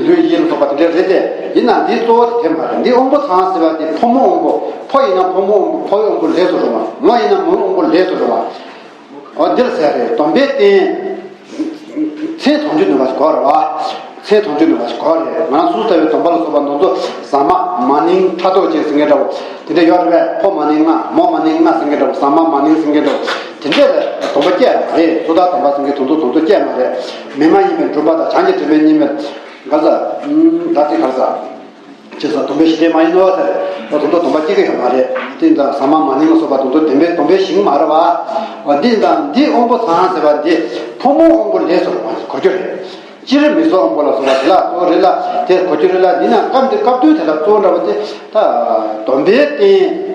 ལུས་ཡིད་ལ་སོགས་པ་དེ་འདྲ་རེད་དེ། ཡིན་ནའང་འདི་གཙོ་བོ་དེ་དེ་མ་རེད། འདི་དབང་པོ་ཚང་ཟེར་བ་དེ་ཕོ་མོ་དབང་པོ། ཕོ་ཡིན་ན་ཕོ་མོ་དབང་པོ་ཕོའི་དབང་པོ་ལས་སུ་རུང་བ། མོ་ཡིན་ན་མོའི་དབང་པོ་ལས་སུ་རུང་བ། འོ་འདིར་ཟེར་རེད། སྡོམ་པའི་རྟེན། མཚན་མཐོང་ཆོས་ནུས་པ་ཞིག་དགོས་རེད་བ། མཚན་མཐོང་ཆོས་ནུས་པ་ཞིག་དགོས་རེད། ང་རང་སུ་ལྟ་བུའི་སྡོམ་པ་ལ་སོགས་པ་འདི་ཚོ་ཟ་མ་མ་ནིང་ཕྲག་དོག་ཅན་ཟེར་མཁན་འདྲ་བོ་དེ་འདྲ་ཡོད་རེད་པས། ཕོ་མ་ནིང་ང་མོ་མ་ནིང་ང་ཟེར་མཁན་འདྲ་བོ་ཟ་མ་མ་ནིང་ཟེར་མཁན་འདྲ་བོ་དེ་འདྲས་ལ་སྡོམ་པ་སྐྱེ་ཡ་མ་རེད། སོ་ཐར་སྡོམ་པ་ཟེར་མཁན་དེ་ཚོ་དེ་ཚོ་སྐྱེ་ཡ་མ་རེད། མི་མ་ཡིན་པའི་སྒྲུབ་པ་དང་བྱང་གི་དྲི་མེད་གཉིས་མེད། ག་ས། ད་དེ་ག་ས། ཅེས་སོགས་སྡོམ་པའི་གཞི་འབྲས་མ་ཡིན་ནོ་ཟེར། ད་དོན་དུ་སྡོམ་པ་སྐྱེ་གི་ཡོད་མ་རེད། དེ་ཡིན་ཙང་ཟ་མ་མ་ནིང་ལ་སོགས་པ་དོན་དུ་བདེན་པའི་སྡོམ་པའི་ཞིང་མ་རེད་བ། འོ་འདི་དང་འདི་དབང་པོ་ཚང་ཟེར་བ་འདི་ཕོ་མོ་དབང་པོ་ལས་སུ་རུང་བ་གོ་རྒྱུ་རེད། སྤྱིར་མི་གཟུགས་དབང་པོ་ལ་སོགས་པ་དེ་ལ་གཙོ་བོ་རེད་ལ་དེ་གོ་རྒྱུ་རེད་ལ། འདི་ན་སྐབས་འདི་སྐབས་དུས་དེ་ལ་གཙོ་བོ་འདྲ་བ་དེ་ད་སྡོམ་པའི་རྟེན།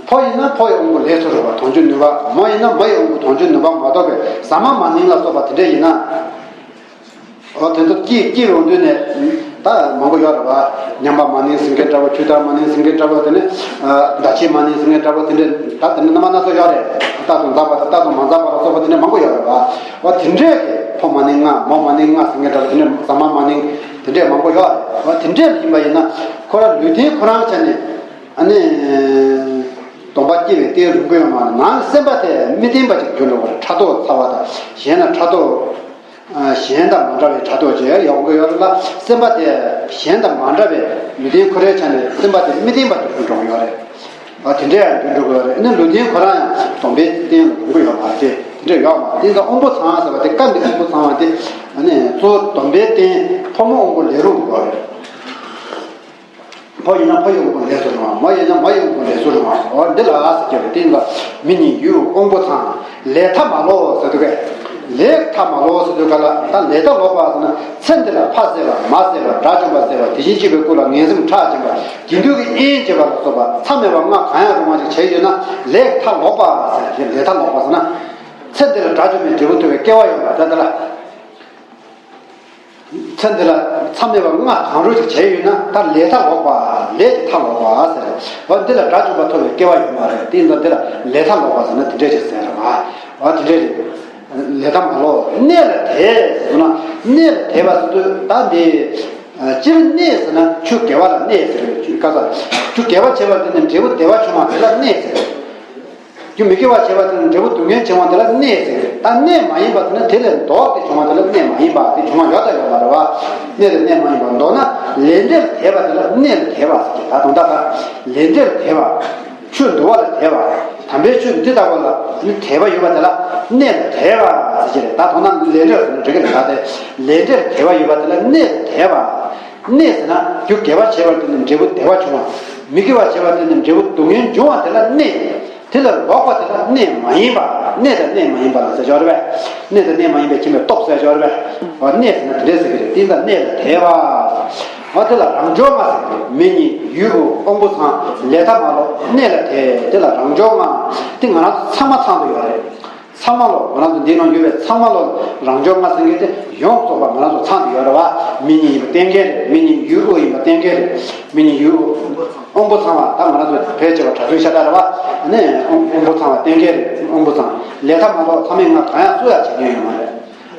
ཕོ་ཡིན་ན་ཕོ་ཡི་དབང་པོ་ལས་སུ་རུང་བ་མཐོང་ཆོས་ནུས་པ། མོ་ཡིན་ན་མོ་ཡི་དབང་པོ་མཐོང་ཆོས་ནུས་པ་མ་གཏོགས་པའི་ཟ་མ་མ་ནིང་ལ་སོགས་པ་དེ་འདྲ་ཡིན་ན། འོ་དེ་ཚོ་སྐྱེས་སྐྱེས་ཡོང་དུས་ནས་ད་མང་པོ་ཡོད་རེད་བ། ཉམས་པ་མ་ནིང་ཟེར་མཁན་འདྲ་བོ། ཆུ་དར་མ་ནིང་ཟེར་མཁན་འདྲ་བོ། དེ་ནས་ཟླ་ཕྱེད་མ་ནིང་ཟེར་མཁན་འདྲ་བོ། དེ་འདྲ་ད་དེ་འདྲ་རྣམ་པ་སྣ་ཚོགས་ཡོད་རེད། རྟག་ཏུ་འཛག་པ་དང་རྟག་ཏུ་མ་འཛག་པ་ལ་སོགས་པ་དེ་འདྲ་མང་པོ་ཡོད་རེད་བ། འོ་དེ་འདྲས་ཀྱི་ཕོ་མ་ནིང་ང་མོ་མ་ནིང་ང་ཟེར་མཁན་འདྲ་བོ། དེ་འདྲ་ཟ་མ་མ་ནིང་དེ་འདྲས་མང་པོ་ཡོད་རེད། འོ་དེ་འདྲས་ལ་ཡིན་པ་ཡིན་ན་ཁོ་རང་ལུས་རྟེན་ཁོ་རང་ཆ་ནས་ཨ་ནི་སྡོམ་པ་སྐྱེ་བའི་རྟེན་རུང་གི་ཡོད་མ་རེད། ནང་སེམས་པ་དེ་མི་བརྟན་པ་ཅིག་གྱུར་འགྲོ་བ་རེད། ཕྲག་དོག་ཚ་བ་དང་གཞན་ལ་ཕྲག་དོག་གཞན་དང་མ་འདྲ་བའི་ཕྲག་དོག་ཅིག་ཡོང་གི་ཡོད་རེད་ལ། སེམས་པ་དེ་གཞན་དང་མ་འདྲ་བའི་ལུས་རྟེན་ཁོ་རའི་ཆ་ནས་སེམས་པ་དེ་མི་བརྟན་པ་དེ་འགྲོ་གི་ཡོད་རེད། ཨ་དེ་འདྲ་ཡང་འགྲོ་གི་ཡོད་རེད། ཨ་ནི་ལུས་རྟེན་ཁོ་རང་ཡང་སྡོམ་པའི་རྟེན་ལ་ལོངས་གི་ཡོད་མ་རེད། དེ་འདྲ་ཡོད་མ་རེད། དེ་ཡིན་ཙང་དབང་པོ་ཚང་ཟེར་བ་དེ་སྐབས་འདི་དབང་པོ་ཚང་བ་དེ་ཨ་ནི་གཙོ་བོ་སྡོམ་པའི་རྟེན་ཕོ་མོ་དབང་པོ་ལས་རུང་གི་ཡོད་རེད། ཕོ་ཡིན་ན་ཕོ་ཡི་དབང་པོ་ལས་སུ་རུང་བ། མོ་ཡིན་ན་མོ་ཡི་དབང་པོ་ལས་སུ་རུང་བ། འོ་འདི་ལ་ཟེར་གྱི་རེད། དེ་ཡིན་ཙང་མི་ཉིད་ཡུལ་དབང་པོ་ཚང་། ལས་མཐའ་མ་ལོག་ཟེར་དུས་ཀ་ལས་མཐའ་མ་ལོག་ཟེར་དུས་ཀ་ལ་ད་ལས་མཐའ་ལོག་པ་ཟེར་ན་ཚེ་འདི་ལ་ཕ་བསད་པ་མ་བསད་པ་དགྲ་བཅོམ་པ་བསད་པ་དེ་བཞིན་གཤེགས་པའི་སྐུ་ལ་ངན་སེམས་ཁྲག་འབྱིན་པ་དགེ་འདུན་གྱི་དབྱེན་བྱེད་པ་ལ་སོགས་པ་མཚམས་མེད་པ་ལྔ་གང་ཡང་རུང་བ་ཞིག་བྱས་ཡོད་ན་ལས་མཐའ་ལོག་པ་ཟེར། ལས་མཐའ་ལོག་པ་ཟེར་ན་ཚེ་འདི་ལ་དགྲ་བཅོམ་པའི་འབྲས་བུ་ཐོབ་པའི་སྐལ་བ་ཡོད་པ་ད་ལྟ་ལ། ཚེ་འདི་ལ་མཚམས་མེད་པ་ལྔ་གང་རུང་ཞིག་བྱས་ཡོད་ན་ད་ལས་མཐའ་ལོག་པ། ལས་ཀྱི་མཐའ་ལོག་པ་ཟེར། འོ་འདི་ལ་དགྲ་བཅོམ་པ་ཐོབ་པའི་སྐལ་བ་ཡོད་མ་རེད། དེ་ཡིན་ཙང་འདི་ལ་ལས་མཐའ་ལོག་པ་ཟེར་ན་དེ་འདྲས་ཞིག་ཟེར་ར་བ། འོ་དེ་འདྲས་རེད། ལས་མཐའ་མ་ལོག་གནས་ལ་དད་ཟེར་ན་གནས་ལ་དད་པ་ཟེར་དུས་ད་འདི་སྤྱིར་གནས་ཟེར་ན་ཆུ་དགེ་བ་ལ་གནས་ཟེར་རེད། ཆུ་ག་ས་ཆུ་དགེ་བ་བྱས་པ་འདི་ནི་འབྲས་བུ་བདེ་བ་བྱུང་བ་དེ་ལ་གནས་ཟེར། རྒྱུ་མི་དགེ་བ་བྱས་པ་དེ་ནི་འབྲས་བུ་སྡུག་བསྔལ་འབྱུང་བ་དེ་ལ་གནས་ཟེར། ད་གནས་མ་ཡིན་པ་དེ་ནི་དེ་ལས་ལྡོག་སྟེ་བྱུང་བ་དེ་ལ་གནས་མ་ཡིན་པ་དེ་བྱུང་བ་ཡོད་དང་ཡོད་མ་རེད་བ། གནས་དང་གནས་མ་ཡིན་པ་མདོར་ན་ལས་འབྲས་ལ་དད་པ་དེ་ལ་གནས་ལ་དད་པ་ཟེར་གྱི། ད་དོན་དག་ད་ལས་འབྲས་ལ་དད་པ། ཆོས་འདུལ་བ་ལ་དད་པ། དམ་པའི་ཆོས་འདི་ལྟ་བུ་ལ་ནི་དད་པ་ཡོད་པ་དེ་ལ་གནས་ལ་དད་པ་ཟེར་གྱི་རེད། ད་དོན་དག་ལས་འབྲས་ཟེར་ན་འགྲིག་གི་རེད། ད་དེ་ལས་འབྲས་ལ་དད་པ་ཡོད་པ་དེ་ལ་གནས་ལ་དད་པ། གནས་ཟེར་ན་རྒྱུ་དགེ་བ་བྱས་པ་དེ་ནི་འབྲས་བུ་བདེ་བ་འབྱུང་བ། མི་དགེ་བ་བྱས་པ་དེ་ནི་འབྲས་བུ་སྡུག་བསྔལ་འབྱུང་བ་དེ་ལ་གནས། དེ་ལས་ལྡོག་པ་དེ་ལ་གནས་མ་ཡིན་པ། གནས་དང་གནས་མ་ཡིན་པ་ལ་ཟེར་ཆོག་རེད་པས། གནས་དང་གནས་མ་ཡིན་པའི་ཁྱིམ་པའི་སྟོབས་ཟེར་ཆོག་རེད་པས། འོ་གནས་ཟེར་ན་དེ་འདྲས་ཟེར་གྱི་རེད། དེ་ལ་གནས་ལ་དད་པ། འོ་དེ་ལ་རང་འབྱོར་ལྔ་ཟེར་གྱི་རེད། མི་ཉིད་ཡུལ་དབང་པོ་ཚང་ལས་མཐའ་མ་ལོག་གནས་ལ་དད། དེ་ལ་རང་འབྱོར་ལྔ། དེ་ང་རང་ཚོ་ཚང་མ་ཚང་དུ་ཡོད་རེད། ཚང་མ་ལོ་ང་རང་ཚོ་འདིའི་ནང་ཡོད་པའི་ཚང་མ་ལོ་རང་འབྱོར་ལྔ་ཟེར་མཁན་དེ་ཡོངས་རྫོགས་པ་ང་རང་ཚོ་ཚང་དུ་ཡོད་རེད་བ། མི་ཉིད་ཡིན་པ་གཏན་འཁེལ་རེད། མི་ཉིད་ཡུལ་དབང་ཡིན་པ་གཏན་འཁེལ་རེད། མི་ཉིད་ཡུལ་དབང་པོ་ཚང་བ་ད་ང་རང་ཚོ་བོད་སྤྱི་བ་གྲྭ་བཙུན་ཤ་སྟག་རེད་བ། ཨ་ནི་དབང་པོ་ཚང་བ་གཏན་འཁེལ་རེད། དབང་པོ་ཚང་ལས་མཐའ་མ་ལོ་ཚང་མས་ང་གང་ཡང་གསོ་ཡག་བྱེད་མཁན་ཡོད་མ་རེད།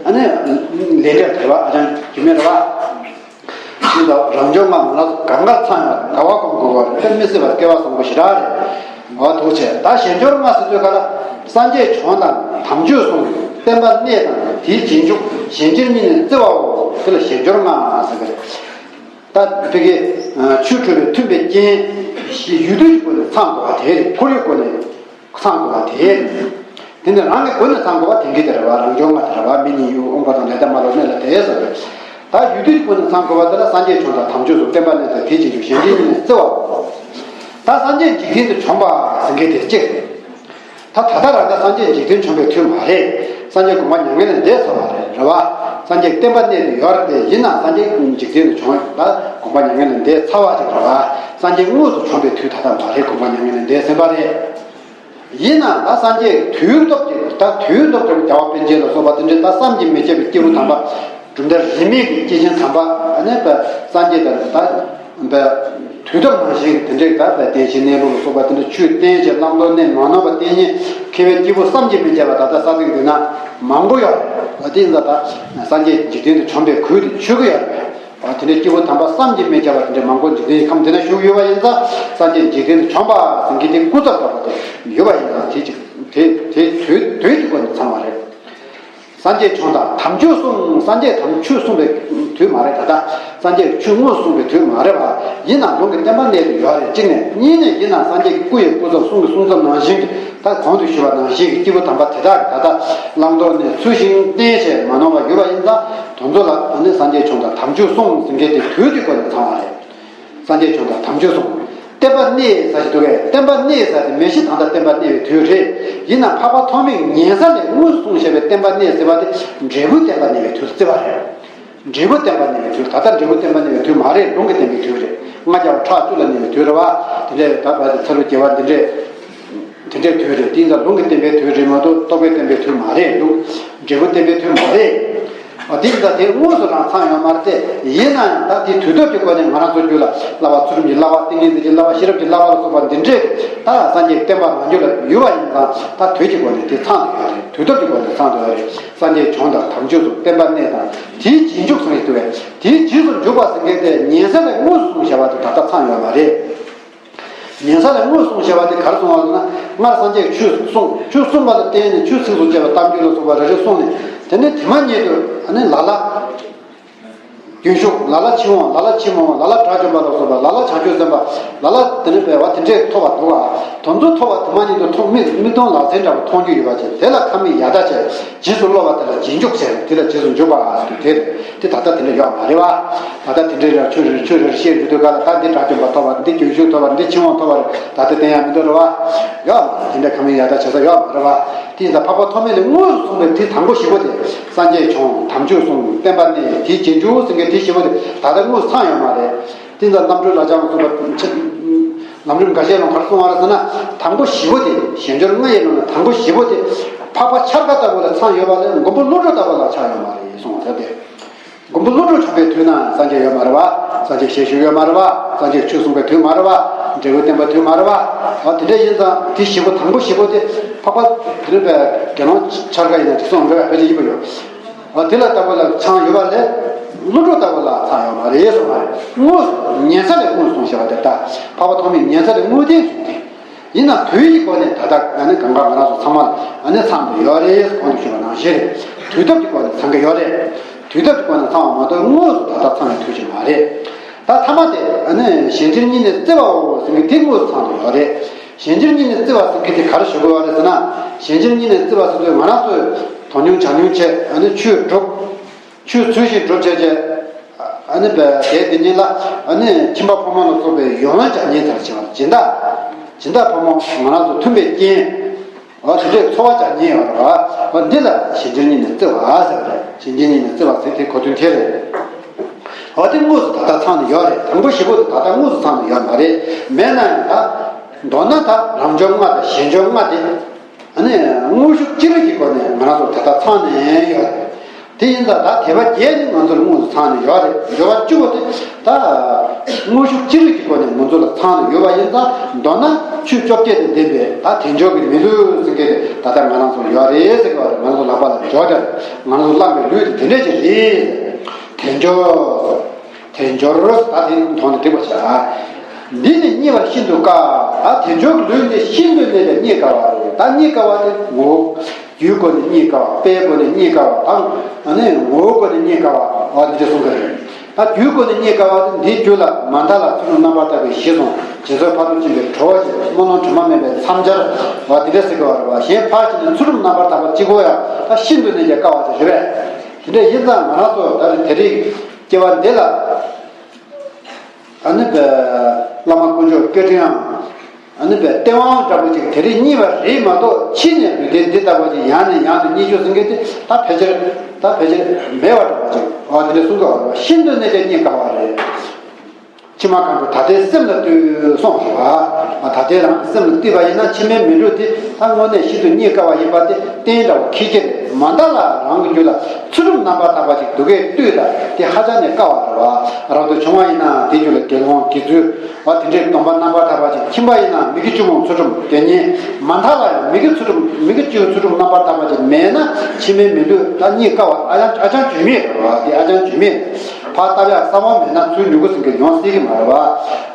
ཨ་ནི་ལས་འབྲས་དེ་བ་ཨ་ཅང་རྒྱུ་མེད་རེད་བ། ཅི་ལ་རང་འབྱོར་ལྔ་ང་རང་ཚོ་གང་ག་ཚང་ཡང་ཟླ་བ་གོང་གོ་བར་དཔེ་མི་སྲིད་པར་སྐལ་བ་བཟང་པོ་ཞེ་དྲག་རེད། འོ་ཐུགས་རྗེ་ཆེ། ད་གཞན་འབྱོར་ལྔ་ཟེར་དུས་ག་ལ་སངས་རྒྱས་བྱོན་དང་དམ་ཆོས་གསུངས། བསྟན་པ་གནས་དང་དེའི་རྗེས་འཇུག་གཞན་འབྱོར་གཉིས་ནི་བརྩི་བའོ། དེ་ལ་གཞན་འབྱོར་ལྔ་ཟེར་གི་རེད། ད་ཕ་གི་ཆོས་སྒྲུབ་པའི་མཐུན་པའི་རྐྱེན་ཡུལ་དུས་ཀྱི་སྒོ་ནས་ཚང་དགོས་པ་དེ་རེད། ཁོར་ཡུག་སྒོ་ནས། ཚང་དགོས་པ་དེ། དེ་ནི་རང་གི་སྒོ་ནས་ཚང་དགོས་པ་དེང་གི་དེ་རེད་བ། རང་འབྱོར་ལྔ་དེ་རེད་བ། མི་ཉིད་ཡུལ་དབང་པོ་དང་ལས་མཐའ་མ་ལོག་གནས་ལ་དེ་ཟེར་བས། ད་ཡུལ་དུས་ཀྱི་སྒོ་ནས་ཚང་དགོས་པ་དེ་ལ་སངས་རྒྱས་བྱོན་དང་དམ་ཆོས་སུ་བསྟན་པ་གནས་དང་དེའི་རྗེས་འཇུག་གཞན་འབྱོར་གཉིས་ནི་བརྩི་བའོ། ད་སངས་རྒྱས་འཇིག་རྟེན་དུ་བྱོན་པ་ཟེར་མཁན་དེ་གཅིག་རེད། ད་ད་ལྟ་རང་ད་སངས་རྒྱས་འཇིག་རྟེན་བྱོན་པའི་དུས་མ་རེད། སངས་རྒྱས་དགོངས་པ་མྱ་ངན་ལས་འདས་ཚར་བ་རེད་རེད་བ། སངས་རྒྱས་བསྟན་པ་གནས་དུ་ཡོད་རེད་དེ། ཡིན་ནའང་སངས་རྒྱས་འཇིག་རྟེན་དུ་བྱོན་ད་དགོངས་པ་མྱ་ངན་ལས་འདས་ཚར་བ་ཅིག་རེད་བ། སངས་རྒྱས་དངོས་སུ་བྱོན་པའི་དུས་ད་ལྟ་མ་རེད། དགོངས་པ་མྱ་ངན་ལས་འདས་ཟིན་པ་རེད། ཡིན་ནའང་ད་སངས་རྒྱས་དུས་སྟོབས་ཀྱིས་ད་དུས་སྟོབས་ཀྱིས་རྒྱལ་བ་པཎ་ཆེན་ལ་སོགས་པ་དེ་འདྲའི་ད་བསམ་གྱིས་མི་ཁྱབ་པའི་སྐྱེས་བུ་དམ་པ། གྲུབ་མཐའ་རིས་མེད་ཀྱི་སྐྱེས་ཆེན་དམ་པ་ཨ་ནི་པ་སངས་རྒྱས་དང་ད་པ་དུས་སྟོབས་ནང་བཞིན་དེ་འདྲའི་ད་པ་བསྟན་བཤིག་གནས་ལུགས་ལ་སོགས་པ་དེ་འདྲ་ཆོས་བསྟན་བྱས་བླང་དོར་གནས་མ་ནོར་བ་བསྟན་ཉན་མཁས་པའི་སྐྱེས་བུ་བསམ་གྱིས་མི་ཁྱབ་པ་ད་ལྟ་ས་སྟེང་འདི་ན་མང་པོ་ཡོད་རེད། དེ་ཡིན་ཙང་ད་སངས་རྒྱས་འཇིག་རྟེན་དུ་བྱོན་པའི་གོ་དེ་ཆོད་ཀྱི་ཡོད་རེད། དེ་འདྲའི་སྐྱེས་བུ་དམ་པ་བསམ་གྱིས་མི་ཁྱབ་པ་དེ་འདྲའི་མང་པོ་འཇིག་རྟེན་གྱི་ཁམས་འདི་ན་བཞུགས་ཡོད་པ་ཡིན་ཙང་། སངས་རྒྱས་འཇིག་རྟེན་དུ་བྱོན་པ་ཟེར་མཁན་དེ་སྐུ་ཚབ་འདྲ་པོ་དེ་ཡོད་པ་ཡིན་ཙང་། དེ་ཅིག་དེ་དེ་དུས་དུས་ཀྱི་སྒོ་ནས་ཚང་བ་རེད། སངས་རྒྱས་བྱོན་དང་དམ་ཆོས་གསུངས། སངས་རྒྱས་དམ་ཆོས་གསུངས་པའི་དུས་མ་རེད། ད་ལྟ་སངས་རྒྱས་ཆོས་དངོས་གསུངས་པའི་དུས་མ་རེད་བ། ཡིན་ནའང་ལུང་གི་བསྟན་པ་གནས་དུ་ཡོད་རེད། གཅིག་ནས། གཉིས་ནས་ཡིན་ནའང་སངས་རྒྱས་ཀྱི་སྐུ་ཡི་སྐུ་ཚབ་གསུང་གི་གསུང་ཚབ་ནང་བཞིན་གྱི་ད་གོང་དུ་ཞུས་པ་ནང་བཞིན་གྱི་སྐྱེས་བུ་དམ་པ་དེ་དག་གིས་ད་ལྟ་བླང་དོར་གནས་ཚུལ་བཞིན་བསྟན་བྱས་མ་ནོར་བ་ཡོད་པ་ཡིན་ཙང་། དོན་དུ་ལ་ཨ་ནི་སངས་རྒྱས་བྱོན་དང་དམ་ཆོས་གསུངས་ཟེར་མཁན་དེ་དུས་ཀྱི་སྒོ་ནས་ཚང་བ་རེད། སངས་རྒྱས་བྱོན་དང་དམ་ཆོས་གསུངས། བསྟན་པ་གནས་ཟེར་གྱི་འདུག་གས། བསྟན་པ་གནས་ཟེར་དེ་མ་གཞི་ད་ལྟ་བསྟན་པ་གནས་པའི་དུས་རེད། ཡིན་ནའང་འཕགས་པ་ཐོགས་མེད་ཉན་ས་ལས་དངོས་སུ་གསུངས་བཞག་པའི་བསྟན་པ་གནས་ཟེར་བ་དེ་འབྲས་བུ་བསྟན་པ་གནས་པའི་དུས་བརྩི་བ་རེད། འབྲས་བུ་བསྟན་པ་གནས་པའི་དུས། ད་ལྟ་འབྲས་བུ་བསྟན་པ་གནས་པའི་དུས་མ་རེད། ལུང་གིས་བསྟན་པའི་དུས་རེད། ལྔ་བརྒྱ་པ་ཁྲག་བཅུ་ལ་གནས་པའི་དུས་རེད་བ། དེ་འདྲའི་ད་བར་དུ་ཚར་ལུ་བརྒྱད་པ་འདི་འདྲས། དེ་འདྲའི་དུས་རེད། དེ་ཡིན་ཙང་ལུང་གིས་བསྟན་པའི་དུས་རེད་མ་གཏོགས་རྟོག་པས་བསྟན་པའི་དུས་མ་རེད། ལུང་འབྲས་བུ་བསྟན་པའི་དུས་མ་རེད། ཨ་དེ་ཡིན་ཙང་དེ་དངོས་སུ་རང་ཚང་ཡོད་མ་རེད་དེ། ཡིན་ན་ཡང་ད་དེ་དུས་སྟོབས་ཀྱི་སྒོ་ནས་ང་རང་ཚོ་རྒྱུད་ལ་བསླབ་པ་ཚུལ་ཁྲིམས་ཀྱི་བསླབ་པ། ཏིང་ངེ་འཛིན་གྱི་བསླབ་པ། ཤེས་རབ་ཀྱི་བསླབ་པ་ལ་སོགས་པ་འདི་འདྲས་ད་སངས་རྒྱས་བསྟན་པ་རང་རྒྱུད་ལ་ཡོད་པ་ཡིན་ཙང་། ད་དུས་ཀྱི་སྒོ་ནས་དེ་ཚང་དུ་ཡོད་རེད། དུས་སྟོབས་ཀྱི་སྒོ་ནས་ཚང་དུ་ཡོད་རེད། སངས་རྒྱས་བྱོན་དང་དམ་ཆོས་སུ་བསྟན་པ་གནས་དང་དེའི་རྗེས་འཇུག་ཟེར་གྱི་འདུག་པས། དེའི་རྗེས་སུ་འཇུག་པ་ཟེར་མཁན་དེ་ཉན་ས་ལས་དངོས་སུ་གསུངས་བཞག་པ་དེ་ད་ལྟ་ཚང་ཡོད་མ་རེད། ཉན་ས་ལས་དངོས་སུ་གསུངས་བཞག་པ་དེ་ག་རེ་གསུངས་པ་ལབ་ན། སྔར་སངས་རྒྱས་ཀྱིས་ཆོས་གསུངས། ཆོས་གསུངས་པ་ལ་བརྟེན་ནས་ཆོས་ཚིགས་སུ་བཅད་པ་གཏམ་རྒྱུད་ལ་སོགས་པ་རེ་རེ་གསུངས་ནས། དེ་ནས་དེ་མ་ཉིད་དུ་ཨ་ནི་ལ་ལ་རྒྱུན་ཞུགས། ལ་ལ་ཕྱིར་འོང་། ལ་ལ་ཕྱིར་མི་འོང་། ལ་ལ་དགྲ་བཅོམ་པ་ལ་སོགས་པ། ལ་ལ་བྱང་ཆུབ་སེམས་དཔའ། ལ་ལ་དེ་ནས་འབད་བ་དེ་འདྲས་ཐོབ་པ་འདུག་ག་དོན་དུ་ཐོབ་པ་དེ་མ་ཉིད་དུ་ཐོབ། མིག་མིག་མཐོང་ལག་ཟིན་འདྲ་བ་མཐོང་རྒྱུ་ཡོད་པ་ཅིག་དེ་ལ་ཁ་མིག་ཡར་ལྟ་བྱས། རྗེས་སུ་སློབ་པ་དེ་ལ་རྗེས་འཇུག་ཟེར། དེ་ལ་རྗེས་སུ་འཇུག་པ་ཟེར་དུས་དེ་རེད། དེ་ད་ལྟ་དེ་འདྲ་ཡོད་མ་རེད་བ། ད་ལྟ་དེ་འདྲའི་ར་ཆོས་རེ་ཆོས་རེ་བཤད་འགྲོ་དུས་ག་ལ་ད་འདི་དགྲ་བཅོམ་པ་ཐོབ་པ་རེད། འདི་རྒྱུན་ཞུགས་ཐོབ་པ་རེད། འདི་ཕྱིར་འོང་ཐོབ་པ་རེད། ད་ལྟ་བསྟན་ཡག་མི་འདུག་རེད་བ། ཡོད་མ་རེད། དེ་འདྲ་ཁ་མིག་ཡར་ལྟ་བྱེད་ས་ཡོད་མ་རེད་བ། དེ་ཡིན་ཙང་འཕགས་པ་ཐོགས་མེད་ལས་དངོས་སུ་གསུངས་པའི་དེ་དང་པོ་བཞི་པོ་དེ། སངས་རྒྱས་བྱོན། དམ་ཆོས་གསུངས། བསྟན་པ་གནས། དེའི་རྗེས་འཇུག་ཟེར་མཁན་དེ་བཞི་པོ་དེ་ད་ལྟ་དངོས་སུ་ཚང་ཡོད་མ་རེད། དེ་ཡིན་ཙང་རྣམ་གྲོལ་ལ་སྦྱངས་གསུངས་པ། ལམ་རིམ་འགའ་ཤས་ནང་ག་རེ་གསུངས་པ་རེད་ཟེར་ན། དང་པོ་བཞི་པོ་དེ། གཞན་འབྱོར་ལྔ་ཡི་ནང་ནས་དང་པོ་བཞི་པོ་དེ། འཕགས་པ་འཆར་ཀ་ལྟ་བུ་ལ་ཚང་ཡོད་པ་ལས་མགོན་པོ་ཀླུ་སྒྲུབ་ལྟ་བུ་ལ་ཆགས་ཡོད་མ་རེད་གསུངས་པ་རེད་དེ། མགོན་པོ་ཀླུ་སྒྲུབ་བྱོན་པའི་དུས་ན་སངས་རྒྱས་ཡོད་མ་རེད་བ། སངས་རྒྱས་ཞལ་བཞུགས་ཡོད་མ་རེད་བ། སངས་རྒྱས་ཆོས་གསུངས་པའི་དུས་མ་རེད་བ། འབྲས་བུ་བསྟན་པའི་དུས་མ་རེད་བ། འོ་དེ་འདྲ་ཡིན་ཙང་དེ་བཞི་པོ་དང་པོ་བཞི་པོ་དེ་འཕགས་པ་དེ་རིང་པའི་དགེ་སློང་འཆར་ཀ་ཡིན་ན་དེ་སོང་འགྲོ་བའི་དཔེ་ཆ་ཡིན་པ་ཡོད། འོ་དེ་ལ་ལྟ་བུ་ལ་ཚང་ཡོད་པ་ལས་ཀླུ་སྒྲུབ་ལྟ་བུ་ལ་ཚང་ཡོད་མ་རེད་གསུངས་པ་རེད། དངོས་སུ་ཉན་ས་ལས་དངོས་སུ་གསུངས་བཞག་པ་དེ་ལྟ། འཕགས་པ་ཐོགས་མེད་ཉན་ས་ལས་དངོས་བསྟན་གསུངས་ཏེ། ཡིན་ན་དུས་ཀྱི་སྒོ་ནས་ད་ལྟ་ཨ་ནི་གང་ག་ང་རང་ཚོ་ཚང་མ་ལ་ཨ་ནི་ཚང་དུ་ཡོད་རེད། གོང་དུ་ཞུས་པ་ནང་བཞིན་རེད། དུས་སྟབས་ཀྱི་སྒོ་ནས་ཚང་གི་ཡོད་རེད། དུས་སྟབས་ཀྱི་སྒོ་ནས་ཚང་བ་མ་གཏོགས་དངོས་སུ་ད་ལྟ་ཚང་བའི་དུས་ཅིག་མ་རེད། ད་ཐ་མ་དེ་ཨ་ནི་གཞན་འགྱུར་གཉིས་ནས་བརྩི་བའོ་ཟེར་མཁན་དེ་དངོས་སུ་ཚང་དུ་ཡོད་རེད། གཞན་འགྱུར་གཉིས་ནས་བརྩི་བ་ཟེར་མཁན་དེ་ག་རེ་ཞུ་དགོས་པ་རེད་ཟེར་ན། གཞན་འགྱུར་གཉིས་ནས་བརྩི་བ་ཟེར་དུས་ང་རང་ཚོས་དོ་སྣང་བྱ་མྱོང་བྱས། ཨ་ནི་ཆོས་སྒྲུབ། ཆོས་ཚུལ་བཞིན་སྒྲུབ་བྱས་བྱས། ཨ་ནི་བས་དེའི་དེ་ཉིད་ལ་ཨ་ནི་ཁྱིམ་པ་ཕོ་མོ་ལ་སོགས་པའི་ཡོངས་ལ་བྱ་ཉེས་དང་བྱ་བ་སྦྱིན་བདག་སྦྱིན་བདག་ཕོ་མོ་ང་རང་ཚོ་མཐུན་པའི་རྐྱེན། འོ་དེ་འདྲའི་འཚོ་བ་བྱ་ཉེས་ཡོད་རེད་བ། འོ་འདི་ལ་གཞན་འགྱུར་གཉིས་ནས་བརྩི་བ་ཟེར་བ་རེད། གཞན་འགྱུར་གཉིས་ནས་བརྩི་བ་ཟེར་དེ་གོ་དོན་དེ་རེད། འོ་དེ་དངོས་སུ་ད་ལྟ་ཚང་ནས་ཡོད་རེད། དང་པོ་བཞི་པོ་དེ་ད་ལྟ་དངོས་སུ་ཚང་ནས་ཡོད་མ་རེད། མེད་ན་ཡང་ད་མདོར་ན་ད་རང་འབྱོར་ལྔ་དང་གཞན་འབྱོར་ལྔ་དེ། ཨ་ནི་དངོས་ཤུགས་ཅི་རིགས་ཀྱི་སྒོ་ནས་ང་རང་ཚོ་ད་ལྟ་ཚང་ནས་ཡོད་རེད། དེ་ཡིན་ཙང་ད་དད་པ་བརྒྱད་ནི་ང་ཚོར་དངོས་སུ་ཚང་ནས་ཡོད་རེད། འབྱོར་བ་བཅུ་པོ་དེ་ད་དངོས་ཤུགས་ཅི་རིགས་ཀྱི་སྒོ་ནས་ང་ཚོ་ལ་ཚང་ནས་ཡོད་པ་ཡིན་ཙང་། མདོར་ན་ཆོས་བཅོ་བརྒྱད་དང་ལྡན་པའི་ད་དལ་འབྱོར་གྱི་མི་ལུས་ཟེར་མཁན་དེ་ད་ལྟ་ང་རང་ཚོར་ཡོད་རེད་ཟེར་གྱི་ཡོད་རེད། ང་རང་ཚོ་ལག་པ་ལ་འབྱོར་རེད། ང་རང་ཚོ་བླངས་པའི་ལུས་དེ་དེ་འདྲས་ཅིག་རེད། དལ་འབྱོར། དལ་འབྱོར་ད་དེ་མཐོང་ནས་འགྲིག་པ་བྱ། འདི་ནི་རྙེད་པར་ཤིན་ཏུ་དཀའ། ད་དལ་འབྱོར་གྱི་ལུས་འདི་ཤིན་ཏུ་གནས་པའི་རྙེད་དཀའ་བ་རེད། ད་རྙེད་དཀའ་བ་དེ་ངོ་། རྒྱུའི་སྒོ་ནས་རྙེད་དཀའ་བ། དཔེའི་སྒོ་ནས་རྙེད་དཀའ་བ་དང་། ཨ་ནི་ངོ་བོའི་སྒོ་ནས་རྙེད་དཀའ་བ། འོ་འདི་འདྲ་གསུང་གི་རེད། ད་རྒྱུའི་སྒོ་ནས་རྙེད་དཀའ་བ་དེ་འདིའི་རྒྱུ་ལ་མ་མཐའ་ལ་ཚུལ་ཁྲིམས་རྣམ་པར་དག་པའི་གཞི་བཟུང་། བྱད་མཚོན་ཕ་རོལ་ཕྱིན་པའི་གྲོགས་བྱས། སྨོན་ལམ་དྲི་མ་མེད་པའི་མཚམས་སྦྱར། འོ་འདི་འདྲ་ཟེར་གི་ཡོད་རེད་བ། གཞན་ཕར་ཕྱིན་ནས་ཚུལ་ཁྲིམས་རྣམ་པར་དག་པ་གཅིག་པོ་ཡང་ད་ཤིན་ཏུ་གནས་ཀྱང་དཀའ་བ་ཅིག་རེད་པས། དེ་འདྲ་ཡིན་ཙང་ང་རང་ཚོ་ད་རེས་དེ་རིང་སྐྱེ་བ་འདི་ལ། ཨ་ནི་བས་བླ་མ་དཀོན་མཆོག་སྐད་འཕྲིན་ཨང་། ཨ་ནི་བས་སྟེས་དབང་འདྲ་པོ་ཅིག་དེ་རིང་རྙེད་པ་རེད་མ་གཏོགས། ཕྱིས་ནས་ལུས་རྟེན་འདི་ལྟ་བུ་ཅིག་ཡང་ནས་ཡང་དུ་རྙེད་རྒྱུ་ཟེར་མཁན་དེ་ད་ཕལ་ཆེར། ད་ཕལ་ཆེར་མེད་པ་འདྲ་པོ་ཅིག་འོ་དེ་འདྲ་གསུང་གི་ཡོད་རེད་བ། ཤིན་ཏུ་གནས་ཀྱང་རྙེད་དཀའ་བ་རེད། ཕྱི་མ་གང་དུ་ད་ལྟའི་སེམས་ལ་ལྟོས་གསུངས་པ་རེད་བ། ད་ལྟའི་རང་གི་སེམས་ལ་ལྟོས་པ་ཡིན་ན། ཕྱི་མའི་མི་འགྲོ་དེ་ད་དངོས་གནས་ཤིན་ཏུ་རྙེད་དཀའ་བ་ཡིན་པ་དེ་གཏན་འདྲ་བོ་ཁེལ་གྱི་རེད། མ་མཐའ་ལ་རང་གི་རྒྱུད་ལ་ཚུལ་ཁྲིམས་རྣམ་པར་དག་པ་ཅིག་འདུག་གས་ལྟོས་དང་། དེ་ཧ་ཅང་ནས་དཀའ་བ་རེད་བ། རབ་ཏུ་བྱུང་བ་ཡིན་ན་དེའི་རྒྱུད་ལ་དགེ་སློང་དགེ་ཚུལ་བ་དེ་འདྲའི་སྡོམ་པ་རྣམ་པར་དག་པ་ཅིག་ཁྱིམ་པ་ཡིན་ན་མི་དགེ་བཅུ་སྤོང་ཚུལ་ཁྲིམས་དགེ་བསྙེན། མ་མཐའ་ལ་ཡང་མི་དགེ་ཚུལ་ཁྲིམས། མི་དགེ་བཅུའི་ཚུལ་ཁྲིམས་རྣམ་པར་དག་པ་ཅིག་མེད་ན་ཕྱི་མའི་མི་ལུས་ད་རྙེད་དཀའ་བ་ཨ་ཅང་ཨ་ཅང་བྱུང་མེད་རེད་བ། དེ་ཨ་ཅང་བྱུང་མེད། ཕར་བཏབ་ཡག་ས་བོན་མེད་ན་ཚུར་མྱུ་གུ་ཟེར་མཁན་ཡོང་སྲིད་ཀྱི་མ་རེད་བ།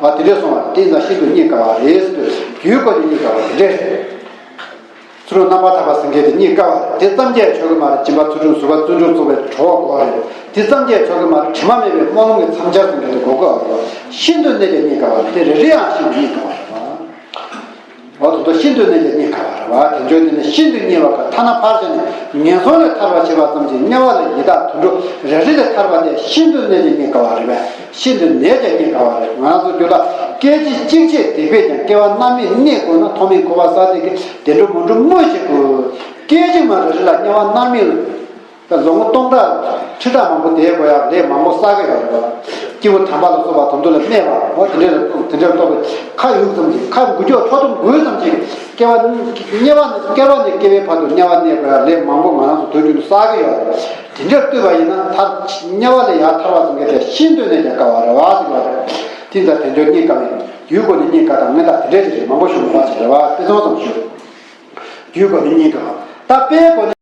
བ་དེ་འདྲས་སོང་བ་དེ་ཡིན་ཙང་ཤིན་ཏུ་རྙེད་དཀའ་བ་རེད་ཟེར་དུས། རྒྱུའི་སྒོ་ནས་རྙེད་དཀའ་བ་དེ་འདྲས་རེད། ཚུལ་ཁྲིམས་རྣམ་པར་དག་པ་ཟེར་མཁན་དེ་རྙེད་དཀའ་བ་རེད། དེ་ཙམ་གྱིས་ཆོག་གི་མ་རེད། སྦྱིན་པ་ཚུལ་ཁྲིམས་ཟུར་པ་བརྩོན་འགྲུས་ཚོགས་པའི་གྲོགས་དགོས་རེད། དེ་ཙམ་གྱིས་ཆོག་གི་མ་རེད། དྲི་མ་མེད་པའི་སྨོན་ལམ་གྱི་མཚམས་སྦྱར་ཟེར་མཁན་དེ་དགོས་ཀྱི་ཡོད་རེད། ཤིན་ཏུ་གནས་ཀྱང་རྙེད་དཀའ་བ་རེད། དེ་རེ་རེ་ཡང་ཤིན་ཏུ་རྙེད་དཀའ་བ་རེད་བ། འོ་དེ་ཚོ་ཤིན་ཏུ་གནས་ཀྱང་རྙེད་དཀའ་བ་རེད་བ། དལ་འབྱོར་འདི་ནི་ཤིན་ཏུ་རྙེད་པ་དཀའ། ཐ་ན་ཕར་ཕྱིན་ནས་ངན་སོང་ལས་ཐར་པར་བྱེད་པ་ཙམ་གྱིས། དམྱལ་བ་ལས་ཡི་དྭགས་དུད་འགྲོ་རེ་རེ་ལས་ཐར་པ་སྟེ། ཤིན་ཏུ་གནས་ཀྱང་རྙེད་དཀའ་བ་རེད་པས། ཤིན་ཏུ་གནས་ཀྱང་རྙེད་དཀའ་བ་རེད། ང་རང་ཚོ་རྒྱུད་ལ་སྐད་ཅིག་གཅིག་བྱས་སྡིག་པས་ཀྱང་སྐྱེ་བ་རྣམ་སྨིན་གནས་དགོས་ན། ཐོག་མའི་འཁོར་བ་བསགས་ཏེ་གི་བདེ་འགྲོ་མི་འགྲོ་སྨོས་ཤིག་དགོས། སྐད་ཅིག་མ་རེ་རེ་ལ་དམྱལ་བ་རྣམ་སྨིན། ད་ལོ་ངོ་སྟོང་ཕྲག་ཁྲི་ཕྲག་མང་པོ་བསྡད་དགོས་ཡག་ལས་མང་པོ་བསགས་ཀྱི་ཡོད་རེད་བ། སྐྱེས་བུ་དམ་པ་ལ་སོགས་པ་དོན་དུ་ལ་སྨད་པ་འོ་དེ་འདྲ་དེ་འདྲ་ལྟོས་པའི་ཁ་ཡུག་ཙམ་ཅིག་ཁ་འགུལ་སྐྱོད་འཕྲོ་དུ་འགུལ་ཙམ་ཅིག་སྐྱེ་བ་དམྱལ་བ་ནས་སྐྱེ་བའི་བར་དུ་དམྱལ་བ་གནས་དགོས་ཡག་ལས་མང་པོ་ང་རང་ཚོ་དུས་རྒྱུན་དུ་བསགས་ཀྱི་ཡོད་རེད། དེ་འདྲ་ལྟོས་པ་ཡིན་ན་ད་དམྱལ་བ་ལས་ཡར་ཐར་བ་ཙམ་གྱིས་དེ་ཤིན་ཏུ་ནས་ཀྱང་དཀའ་བ་རེད་བ་ཟེར་བ་རེད། དེ་ལྟར་དལ་འབྱོར་རྙེད་དཀའ་བའི་རྒྱུའི་སྒོ་ནས་རྙེད་དཀའ་དང་། སྔོན་དག་དེ་འདྲ་ཞིག་མང་པོ་ཞུ་མི་དགོས་པ་ཞིག་རེད་བ། དཔེ་མཚོན་ཙམ་ཞུ། རྒྱུའི་སྒོ་ནས་རྙེད་དཀའ་བ། ད་དཔེའི་སྒོ་ནས།